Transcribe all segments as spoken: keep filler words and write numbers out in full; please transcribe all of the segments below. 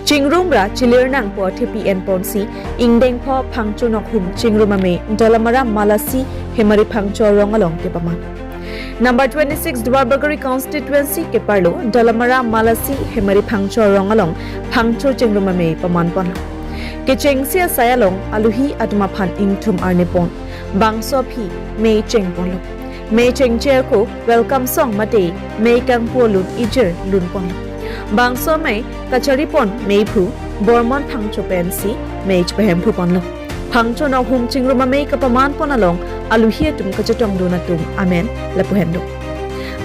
Chingrum ra chilir nangpo thepi enponsi, ingdeng pho Phangcho nokhum chingrum amei Dolamara Malasi Hemari Phangcho arong along kepaman. Number twenty-six Duarbagori constituency keparlo Dolamara Malasi Hemari Phangcho arong along Phangcho chingrum amei paman ponlo. Kechengsi asai along aluhi atum aphan ingthum arni pon. Bangso aphi mei cheng ponlo. Mei chengche ako welcome song mate mei kangpu lun ijir lun ponlo. Bangso amei kachari pon meiphu Bormon Phangcho pensi mei chepahemphu ponlo. Phangcho nokhum chingrum amei kapaman pon along aluhi atum kachetongdun atum amen lapu henlo.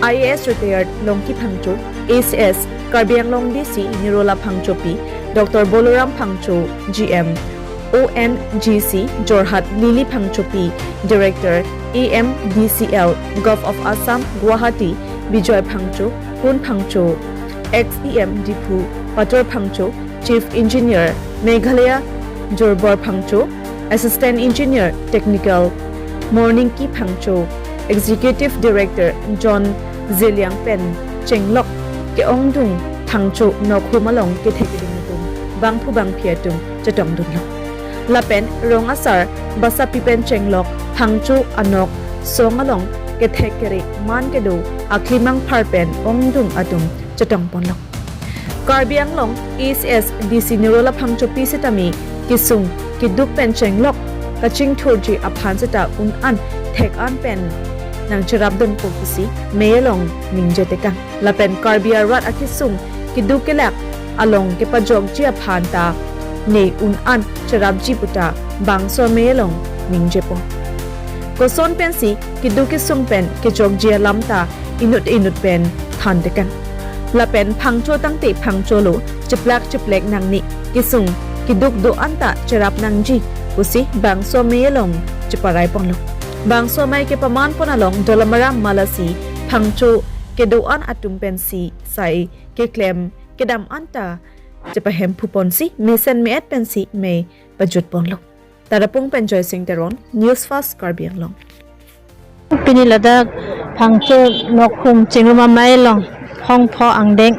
I A S retired Longki Phangcho, A C S Karbi Anglong D C Nirola Phangchopi, Doctor Boloram Phangcho, G M, O N G C Jorhat Lily Phangchopi, Director A M D C L, Govt of Assam, Guwahati Bijoy Phangcho, Kun Phangcho, Ex E M Diphu Pator Phangcho, Chief Engineer Meghalaya Jorbor Phangcho, Assistant Engineer Technical Morningki Phangcho, Executive Director John Zeliang pen chenglok ke-ongdung Phangcho nokhum along kethek keding atum bangphu bangphi atum chetongdunlo. Lapen rong asar basapi pen chenglok Phangcho anok song along kethek kere man kedo aklimang phar pen ongdung atum chetong ponlo. Karbi Anglong A C S D C Nirola Phangchopi sitame kesung keduk pen chenglok kachingthurji aphan seta un-an thek-an pen nangcherapdunpo pusi mei along ningje tekang. Lapen Karbi arat akesung keduk kelak along kepajokji aphan ta ne un-an cherapji puta bangso mei along ningjepo. Koson pensi keduk kesung pen kejokji alam ta inut inut pen than tekang. Lapen Phangcho tangte Phangcho lo, cheplak cheplek nangne, kesung keduk do-an ta cherap nangji pusi bangso mei along cheparai ponlo. Bangso amei kepaman pon along Dolamara Malasi Phangcho kedo-an atum pensi sai keklem kedam anta chepahemphu ponsi mesen me-et pensi mei pajut ponlo. Tarapung pen Joysing Teron, News Fast Karbi Anglong. Pini ladak Phangcho nokhum chingrum amei along, hongpho angdeng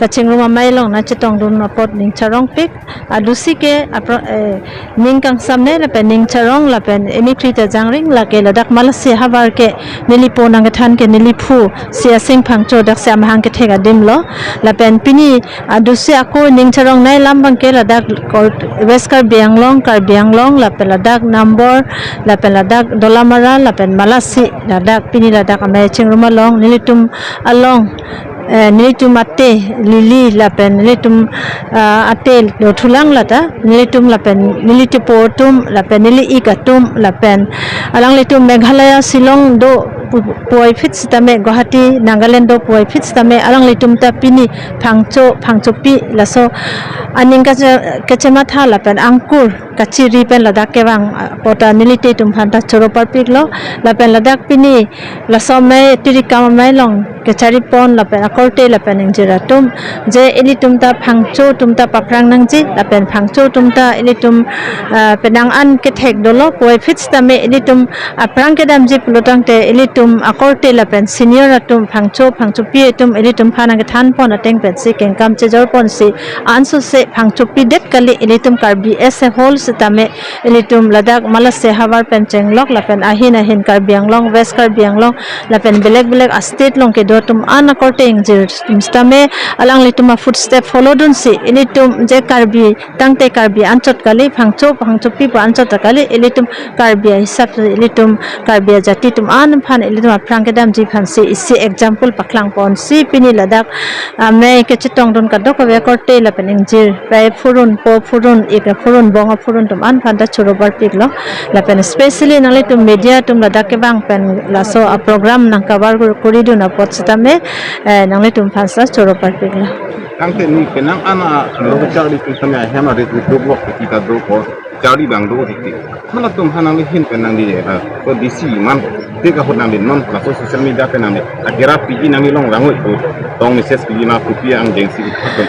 kachingrum amei along nangchetongdun apot ning charongpik. Adusi ke apro-, eh, ning kangsamne lapen ning charong lapen eni krita jangring lake ladak Malasi havar ke nelipo nangkethan ke neliphu si asing Phangcho daksi amahang kethek adim lo. Lapen pini adusi ako ning charong nai alam abangke ladak Kor-, West Karbi Anglong, Karbi Anglong, lapen ladak Nambor, lapen ladak Dolamara, lapen Malasi, ladak pini ladak amei chingrum along, nelitum along, eh, nelitum ate Lily, lapen nelitum, ah, ate do thulang lata, nelitum lapen nelitum po atum, lapen neli ik atum, lapen alanglitum Meghalaya Shillong do pu-, puvoiphit sitame Guwahati, Nagaland do puvoiphit sitame alanglitum ta pini Phangcho, Phangchopi laso aning kache-, kachematha lapen angkur kachiri pen ladak kevang, ah, pota nelite atum aphan ta choro parpiklo, lapen ladak pini laso amei tirikam amei along kechari pon lapen akorte lapen ingjir atum je ilitum ta Phangcho atum ta paphrang nangji lapen Phangcho atum ta ilitum, ah, penang an kethek dolo puvoiphit sitame ilitum aphrang kedamji pulotangte ilitum akorte lapen senior atum Phangcho Phangchopi atum ilitum aphan nangkethan pon ateng pensi kengkam chejor ponsi ansose Phangchopi det kali ilitum Karbi as a whole sitame ilitum ladak Malasi havar pen chenglok lapen ahin ahin Karbi Anglong, West Karbi Anglong lapen belek belek a-state along kedo atum an akorte ingjir atum sitame alanglitum a-footstep follow dunsi ilitum je Karbi tangte Karbi anchot kali, Phangcho, Phangchopi pu anchot kali, ilitum Karbi ahisap si ilitum Karbi ajati atum an aphan ilitum aphrang kedamji aphansi isi example paklang ponsi pini ladak amei kachetongdun kadokave akorte lapen ingjir, pai aphurun, po aphurun, ik aphurun, bong aphurun atum an aphan ta choro parpiklo. Lapen especially nanglitum media atum ladak kevang pen laso a-program nang cover kur-, kuridun apot sitame, eh, nanglitum aphan ta choro parpiklo. Tangte ne penang an a, lo charli atum sitame ahem arit arit do block kita do ko charli abang do titi. Halatum aphan nangli ahin pen nangli, eh, ko D C man te ka hot nangli non laso social media pen nangli agerap piji nangli long rangoi ko tong message piji ma kopi angjengsi atum.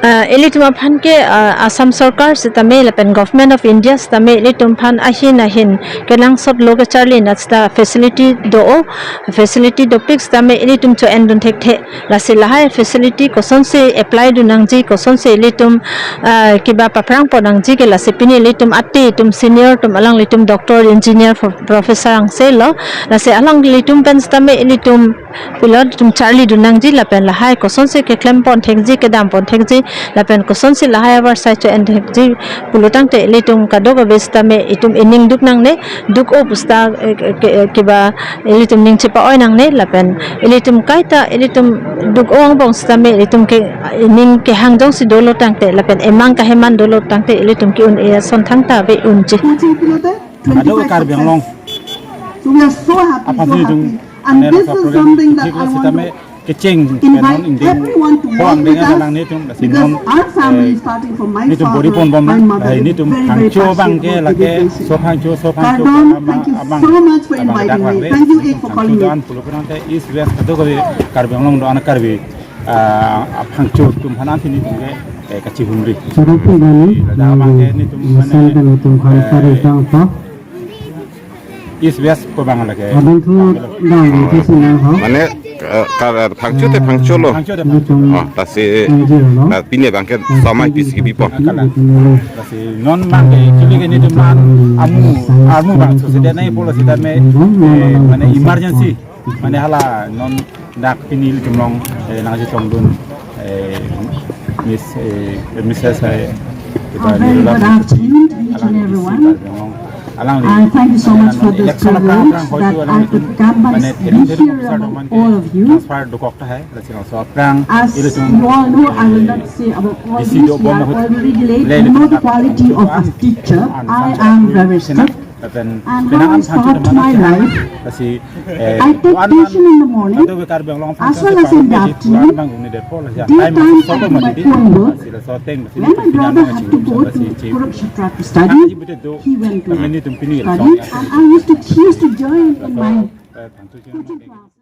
Ah, Ilitum aphan ke, ah, Assam Sorkar sitame lapen Government of India sitame ilitum aphan ahin ahin kenangsotlo kecharli nat sita facility do-o, facility dopik sitame ilitum cho-endun thekthe. Lasi lahai facility kosonsi apply dun nangji, kosonsi ilitum, ah, kiba paphrang pon nangji ke lasi pini ilitum ate atum senior atum alanglitum doctor, engineer, pro-, professor angse lo. Lasi alanglitum pen sitame ilitum pilo ilitum charli dun nangji lapen lahai kosonsi keklem pon thekji, kedam pon thekji, lapen kosonsi lahai avarsai cho-en thekji pulo tangte ilitum kadokave sitame itum ining duk nangne, duk-o pu sita, eh, ke-, ke-, kiba ilitum ning chepa-oi nangne lapen ilitum kaita ilitum duk-o angbong sitame ilitum ke ining kehang jongsi dolo tangte lapen emang kaheman dolo tangte ilitum ke-un-e ason thangta ave unji. Kadokave Karbi Anglong So we are so happy, aphan so ilitum happy. And mane this rasa is program something that I want to kecheng pen non invite ingdeng everyone to work with us, alanglitum, lasi because non, our family, eh, starting from my father, my mother, is very, very passionate about education. Kardom, thank you so much for inviting me. Thank you, Ek, for calling me. Pulupurang te East West kadokave Karbi Anglong do-an Karbi, ah, aphangcho atum aphan ansi nelitum ke, eh, kachihumri. Choro pugani, ladak abang ke nelitum mane, eh, East West ko bang lake. Abang thu bang thu sinang ho. Mane, eh, ka-, phangcho te phangcho lo. Phangcho te phangcho. Oh, lasi, lasi pini abang ke samai pisi kebipon. Lasi non abang ke actually ke nelitum amu, amu bang so sida nai pulo sida me, eh, mane emergency. Mane hala non dak pini ilitum along, eh, nangchetongdun, eh, Miss, eh, Missus, eh, A very good afternoon to each and everyone. And thank you so much for this privilege that I could come and be here among all of you. As you all know, I will not say about all these, we are already late. You know the quality of a teacher. I am very strict. And when I start my life, I take tuition in the morning, as well as in the afternoon, daytime I do my own work. When my brother had to go to Kurukshetra to study, he went to study, and I used to, he used to join in my coaching class.